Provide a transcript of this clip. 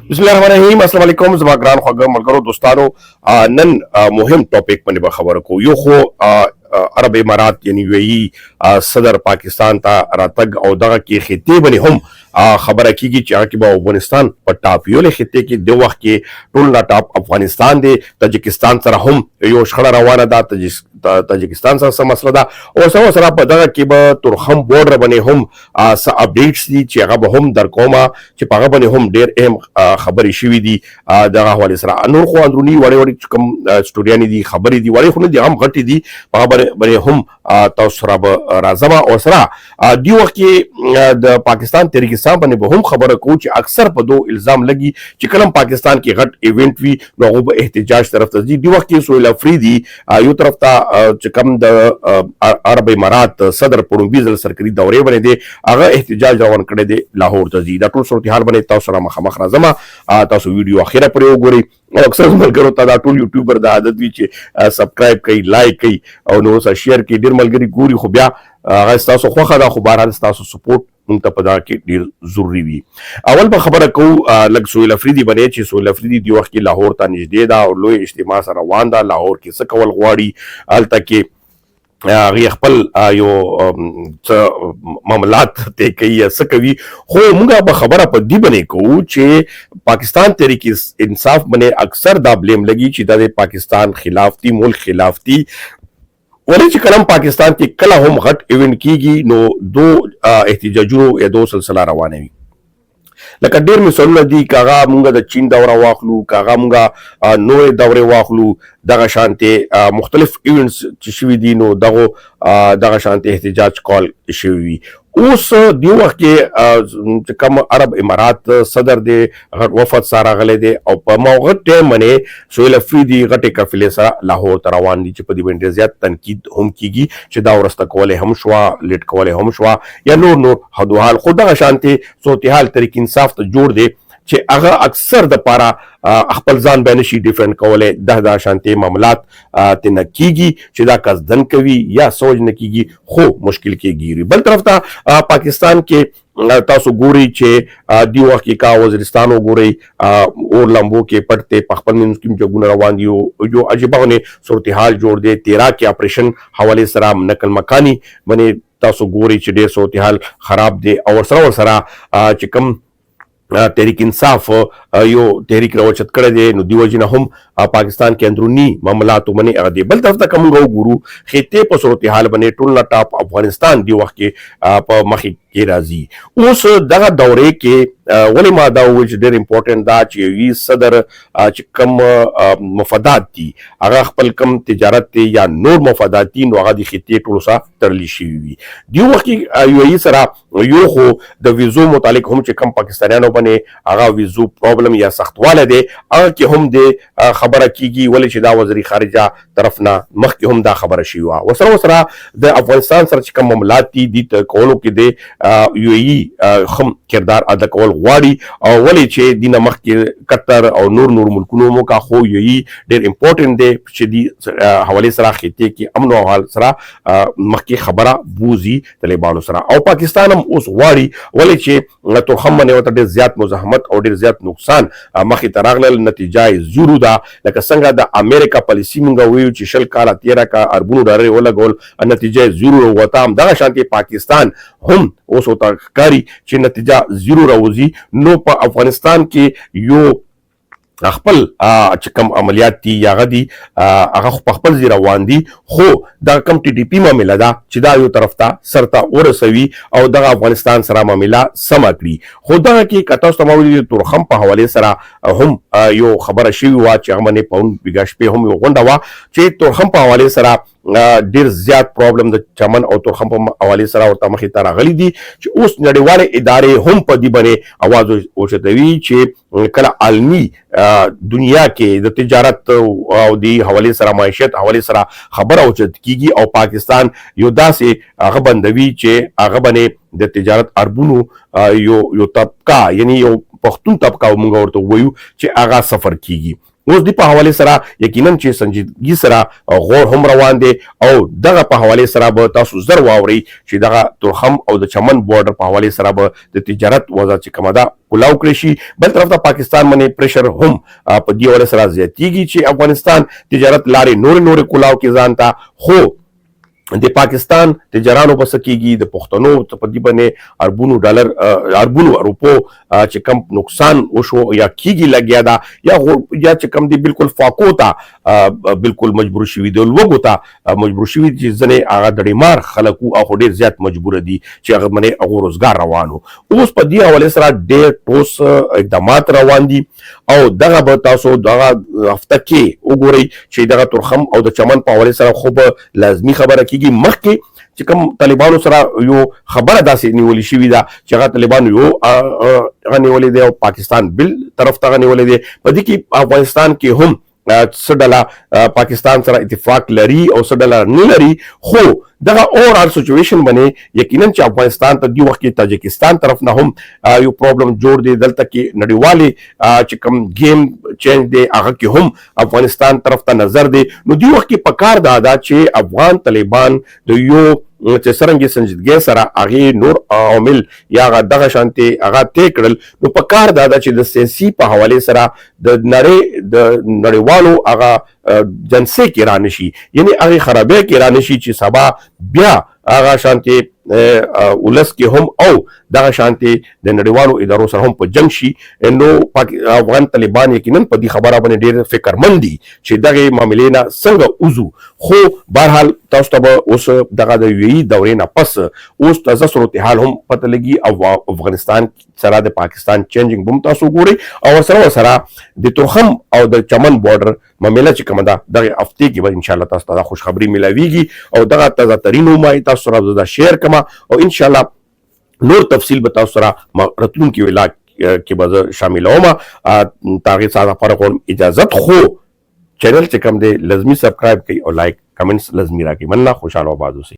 بسم الله الرحمن الرحیم. السلام علیکم زما ګران خوږه ملګرو، دوستانو. نن مهم ټاپک باندې به خبرو کوو. یو خو عرب امارات یعنی یو ای صدر پاکستان ته راتګ او دغه کې خطې باندې هم خبره کیږي چې هغه کې به افغانستان په ټاپ یو له خطې کې د وخت کې ټول نه ټاپ افغانستان دی. تاجکستان سره هم یو شخړه روانه ده، تاجکستان سره څه مسله ده او سره سره په دغه کې به تورخم بورډر باندې هم څه اپډیټس دي چې هغه به هم در کومه چې په هغه باندې هم ډېر اهم خبرې شوې دي. دغه حوالې سره نور خو اندروني وړې وړې چې کوم سټوریانې دي، خبرې دي، وړې خو نه دي، هم غټې دي، په هغه باندې هم تاسو سره به راځم. او سره دی وخت کې د پاکستان تحریک انصاف باندې به هم خبره کوو چې اکثر په دو الزام لګي چې کلم پاکستان کې غټ ایونټ وي نو هغه به احتجاج طرف ته ځي. دی وخت کې سهیل افریدي یو طرف ته چې کوم د عرب امارات صدر په لومړي ځل سرکاري دورې باندې دی، هغه احتجاج روان کړی دی، لاهور ته ځي. دا ټول صورتحال باندې تاسو سره مخامخ راځم. تاسو ویډیو اخره پرې وګورئ او اکثر ملګرو ته دا ټول یوټیوبر دا عادت وي چې سبسکرایب کوي، لایک کوي او نور سره شیر کوي. ډیر ملګري ګوري خو بیا هغه ستاسو خوښه ده، خو بهرحال ستاسو سپورټ مونږ ته په دا کې ډیر ضروري وي. اول به خبره کوو لږ سهیل افریدي باندې چې سهیل افریدي دی وخت کې لاهور ته نږدې ده او لوی اجتماع سره روان ده. لاهور کې څه کول غواړي؟ هلته کې هغه خپل یو څه معاملات ته کوي، څه کوي؟ خو موږ به خبره په دې باندې کوو چې پاکستان تحریک انصاف باندې اکثر دا بلیم لګي چې دا د پاکستان خلاف دي، ملک خلاف دي. ولې چې کلم پاکستان کې کله هم غټ ایونټ کیږي نو دو احتجاجونو یا دو سلسله روانه وي. لکه ډیر مثالونه دي، کاغه مونږ د چین دوره واخلو، کاغه مونږ نورې دورې واخلو، دغه شانته مختلف ایونټس چې شوي دي نو دغه دغه شانته احتجاج کال شوي وي. اوس دی وخت کې چې کوم عرب امارات صدر دی، غټ وفد سره راغلی دی او په موغه ټایم باندې سهیل افریدي غټې قافلې سره لاهور ته روان دي چې په دې باندې زیات تنقید هم کیږي چې دا ورسته کولی هم شوه، لیټ کولی هم شوه یا نور نور حدوحال. خو دغه شانتې صورتحال تحریک انصاف ته جوړ دی چې هغه اکثر د پاره خپل ځان به نشي ډیفند کولای. د دا شانتې معاملات ته نه کیږي چې دا قصدن کوي یا سوچ نه کیږي، خو مشکل کې ګیری. بل طرف ته پاکستان کې تاسو ګوري چې دی وخت کې کا وزیرستان وګورئ، اور لمبو کې پټ ته په خپل منځ کې جګونه روان دي، یو عجیبه غونې صورتحال جوړ دی. تیرا کې اپریشن حواله سره نقل مکانی باندې تاسو ګوري چې ډیر صورتحال خراب دی. او سره سره چې کوم تحریک انصاف یو تحریک راوچت کړی دی نو دیو جن هم پاکستان کې اندروني معاملاتو باندې هغه دی. بل طرف ته کوم وګورو خطې په صورتحال باندې ټول نه ټاپ افغانستان دی وخت کې په مخ کې راځي. اوس دغه دورې کې ولې ما دا وویل چې ډېر امپورټنټ دا چې یو صدر چې کم مفادات دي، هغه خپل کم تجارت دی یا نور مفادات دي، نو هغه د خطې ټولو سره تړلی شوي وي. دی وخت کې یو ای سره یو خو د ویزو متعلق هم چې کم پاکستانیانو باندې هغه ویزو پرابلم یا سختواله دی، هغه کې هم د خبره کیږي، ولې چې دا وزیر خارجه طرف نه مخکې هم دا خبره شوې وه. وسره وسره د افغانستان سره چې کوم معاملات دي، دي ته کولو کې د یو ای هم کردار ادا کول غواړي، او ولې چې دینه مخکې قطر او نور نور ملکونو مو کا، خو یو ای ډیر امپورټنت دی چې دی حواله سره خطې کې امن او حال سره مخکې خبره بوزي طالبانو سره. او پاکستان هم اوس غواړي، ولې چې تورخم باندې ورته ډېر زیات مزاحمت او ډېر زیات نقصان مخې ته راغلل، نتیجه یې زیرو ده. لکه څنګه د امریکا پالیسي مونږ ویو چې 20 کاله تېره کا، اربونو ډالر یې ولګول، نتیجه یې زیرو راووته، همدغه شانتې پاکستان هم اوس ورته ښکاري چې نتیجه زیرو راوځي. نو په افغانستان کې یو خپل چې کوم عملیات دي یا هغه دي، هغه خو په خپل ځای روان دي، خو دغه کوم ټي ټي پي معامله ده چې دا یو طرف ته سر ته ورسوي او دغه افغانستان سره معامله سمه کړي. خو دغه کې که تاسو ته ما ویلي تورخم په حوالې سره هم یو خبره شوې وه چې هغه باندې پرون بیګا شپې هم یو غونډه وه چې تورخم په حوالې سره ډیر زیات پرابلم د چمن او تورخم په حوالې سره ورته مخې ته راغلي دي چې اوس نړیوالې ادارې هم په دې باندې اواز اوچتوي چې کله عالمي دنیا کې د تجارت او د حوالې سره معیشت حوالې سره خبره اوچت کیږي او پاکستان یو داسې هغه بندوي چې هغه باندې د تجارت اربونو یو یو طبقه، یعنی یو پښتون طبقه موږ ورته وایو چې هغه سفر کیږي. اوس دی په حواله سره یقینا چې سنجیدګي سره غور هم روان دی او دغه په حواله سره به تاسو زر واوري چې دغه تورخم او د چمن بارډر په حواله سره به د تجارت وضع چې کومه ده کولاو کړی شي. بل طرف ته پاکستان باندې پریشر هم په دې حواله سره زیاتیږي چې افغانستان تجارت لارې نور نور کولاو کې ځان ته، خو د پاکستان تجارانو پس کیږي، د پښتنو په دې باندې اربونو ډالر، اربونو روپو چې کم نقصان وشو یا کیږي لګیا دا یا یا چې کم دی بالکل فاقو ته بالکل مجبور شوی دی، لوګو ته مجبور شوی چې ځنې هغه د ډیمار خلکو او ډیر زیات مجبور دي چې هغه باندې هغه روزګار روانو. اوس په دې حواله سره ډیر ټوس اقدامات روان دي او دغه به تاسو دغه هفته کې وګورئ چې دغه تورخم او د چمن په حواله سره خو به لازمی خبره کیږي. مخکې چې کوم طالبانو سره یو خبره داسې نیول شوې ده چې هغه طالبانو یو هغه نیولې دی او پاکستان بل طرف ته نیولې دی. په دې کې افغانستان کې هم څه ډله پاکستان سره اتفاق لري او څه ډله نه لري، خو دغه اوورال سچويشن باندې یقینا چې افغانستان ته دی وخت کې تاجکستان طرف نه هم یو پرابلم جوړ دی. دلته کې نړیوالې چې کوم گیم چینج دی هغه کې هم افغانستان طرف ته نظر دی. نو دی وخت کې پکار دا ده چې افغان طالبان د یو چې څرنګه سنجیدګۍ سره هغې نور عوامل یا هغه دغه شانتې هغه طی کړل، نو پکار دا ده چې د سیاسي په حوالې سره د نړۍ د نړیوالو هغه جنسې کې رانشي، یعنی هغې خرابۍ کې رانشي چې سبا بیا هغه شانتې ولس کې هم او دغه شانتې د نړیوالو ادارو سره هم په جنگ شي. نو افغان طالبان یقینا په دې خبره باندې ډېر فکرمند دي چې دغه معاملې نه څنګه وځو. خو بهرحال تاسو ته به اوس دغه د یو دورې نه پس اوس تازه صورتحال هم پته لګي او افغانستان سره د پاکستان چینجینګ هم تاسو ګورئ او سره د تورخم او د چمن بارډر معامله چې کومه ده دغه هفته کې به ان شاء الله تاسو ته دا خوشخبری ملاویږي او دغه تازه ترین ما تاسو سره دا شیر کما او ان شاء الله نور تفصیل به تاسو سره راتلونکي ویلاګ کې به زه شاملوم. تاغه ساده لپاره غواړم اجازت، خو چینل چې کوم دی لازمي سبسکرایب کړئ او لایک کمنټس لازمي راکړئ. مننه، خوشاله او آباد اوسئ.